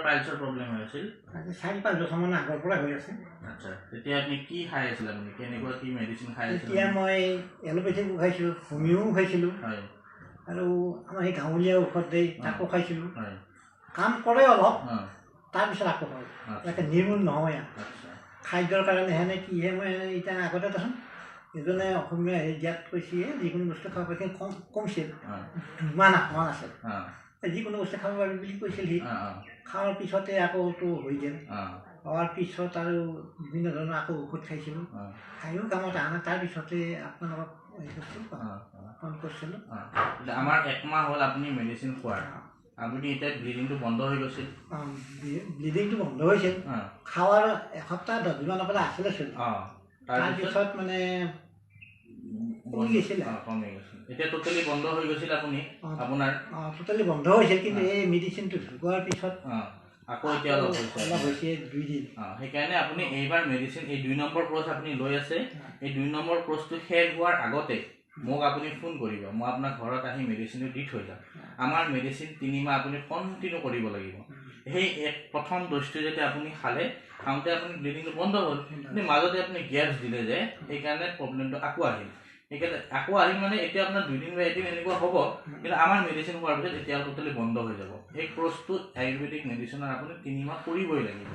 পাইলছৰ problem হৈ আছিল? আজি 4-5 বছৰমান আগৰ পৰাই হৈ আছে। আচ্ছা, তেতিয়া আপুনি কি খাই আছিল? আপুনি কেনেকুৱা কি মেডিচিন খাই আছিল? তেতিয়া মই এলোপেথিকো খাইছিলোঁ, হোমিঅ'ও খাইছিলোঁ আৰু আমাৰ সেই গাঁৱলীয়া ঔষধ দিয়ে, তাকো খাইছিলোঁ। কাম কৰে অলপ, তাৰপিছত আকৌ হয়। ইয়াতে নিৰ্মূল নহয় আৰু। খাদ্যৰ কাৰণেহে নে কিহে, মই এতিয়া আগতে দেখোন এজনে অসমীয়া হেৰি দিয়াত কৈছে, যিকোনো বস্তু খাব পাৰি, কম কমছিল, 2 মাহ নাখোৱা নাছিল। যিকোনো বস্তু খাব পাৰি বুলি কৈছিল সি। অঁ অঁ খোৱাৰ পিছতে আকৌতো হৈ গ'ল। হোৱাৰ পিছত আৰু বিভিন্ন ধৰণৰ আকৌ ঔষধ খাইছিলোঁ। খায়ো কামত অহা নাই। তাৰপিছতে আপোনালোকক হেৰি কৰিছিলোঁ, অঁ অঁ ফোন কৰিছিলোঁ। অঁ, এতিয়া আমাৰ একমাহ হ'ল আপুনি মেডিচিন খোৱাৰ। আপুনি এতিয়া ব্লিডিংটো বন্ধ হৈ গৈছিল? ব্লিডিংটো বন্ধ হৈছিল। খোৱাৰ এসপ্তাহ 10 দিনমানৰ পৰা আছিলেচোন। তাৰপিছত? তাৰপিছত মানে কমি গৈছিলে। অঁ, কমি গৈছিল। এতিয়া টোটেলি বন্ধ হৈ গৈছিল আপুনি অঁ। আপোনাৰ? অঁ, টোটেলি বন্ধ হৈছিল, কিন্তু এই মেডিচিনটো ঢুকোৱাৰ পিছত অঁ, আকৌ এতিয়া অলপ হৈছে? অলপ হৈছে, 2 দিন। অঁ, সেইকাৰণে আপুনি এইবাৰ মেডিচিন এই 2 নম্বৰ ক্ৰ'জ আপুনি লৈ আছে। এই 2 নম্বৰ ক্ৰ'জটো শেষ হোৱাৰ আগতে মোক আপুনি ফোন কৰিব। মই আপোনাৰ ঘৰত আহি মেডিচিনটো দি থৈ যাম। আমাৰ মেডিচিন 3 মাহ আপুনি কণ্টিনিউ কৰিব লাগিব। সেই এক প্ৰথম ড'জটো যেতিয়া আপুনি খালে, খাওঁতে আপুনি ব্লিডিংটো বন্ধ হ'ল, কিন্তু মাজতে আপুনি গেপছ দিলে যে, সেইকাৰণে প্ৰব্লেমটো আকৌ আহিল। সেইকাৰণে আকৌ আহিল মানে এতিয়া আপোনাৰ 2 দিন বা এদিন এনেকুৱা হ'ব, কিন্তু আমাৰ মেডিচিন খোৱাৰ পিছত এতিয়া টোটেলি বন্ধ হৈ যাব। সেই ক্ৰ'জটো আয়ুৰ্বেদিক মেডিচিনৰ আপুনি 3 মাহ কৰিবই লাগিব।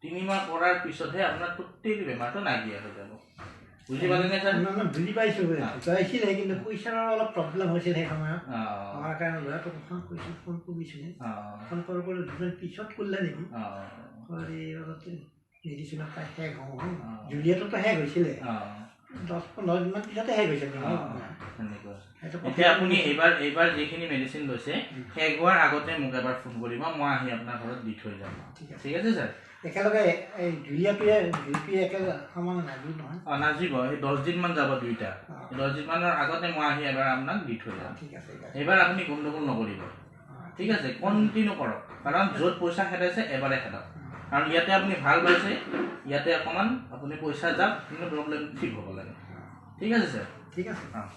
3 মাহ কৰাৰ পিছতহে আপোনাৰ টোটেলি বেমাৰটো নাইকিয়া হৈ যাব। বুজি পালেনে ছাৰ? নহয়, বুজি পাইছোঁ। ঢুকাইছিলে, কিন্তু পইচাৰ অলপ প্ৰব্লেম হৈছিল সেই সময়ত। হোৱাৰ কাৰণে ল'ৰাটোক ফোন কৰিছিল, ফোন কৰিছিলে। ফোন কৰাৰ পৰা 2 দিন পিছত কৰিলে নেকি, কৰি অলপ মেডিচিনৰ প্ৰায় শেষ হওঁ হওঁ। জুলিয়াটোতো শেষ হৈছিলে, 10-15 দিনমান পিছতে শেষ হৈছিল। সেনেকুৱা। সেইটো। এতিয়া আপুনি এইবাৰ যিখিনি মেডিচিন লৈছে, শেষ হোৱাৰ আগতে মোক এবাৰ ফোন কৰিব। মই আহি আপোনাৰ ঘৰত দি থৈ যাম। ঠিক আছে। ঠিক আছে ছাৰ। একেলগে এই জুলীয়াটোৱে দুয়োটোৱে একেলগে সমানে নাজিব নহয়? অঁ, নাজিব। সেই 10 দিনমান যাব দুইটা। 10 দিনমানৰ আগতে মই আহি এবাৰ আপোনাক দি থৈ যাম। ঠিক আছে, ঠিক আছে। এইবাৰ আপুনি গণ্ডগোল নকৰিব। ঠিক আছে, কণ্টিনিউ কৰক, কাৰণ য'ত পইচা খেদাইছে এবাৰে খেদাওক। কাৰণ ইয়াতে আপুনি ভাল পাইছে, ইয়াতে অকণমান আপুনি পইচা যাওক, কিন্তু প্ৰব্লেম ঠিক হ'ব লাগে। ঠিক আছে ছাৰ। ঠিক আছে। অঁ।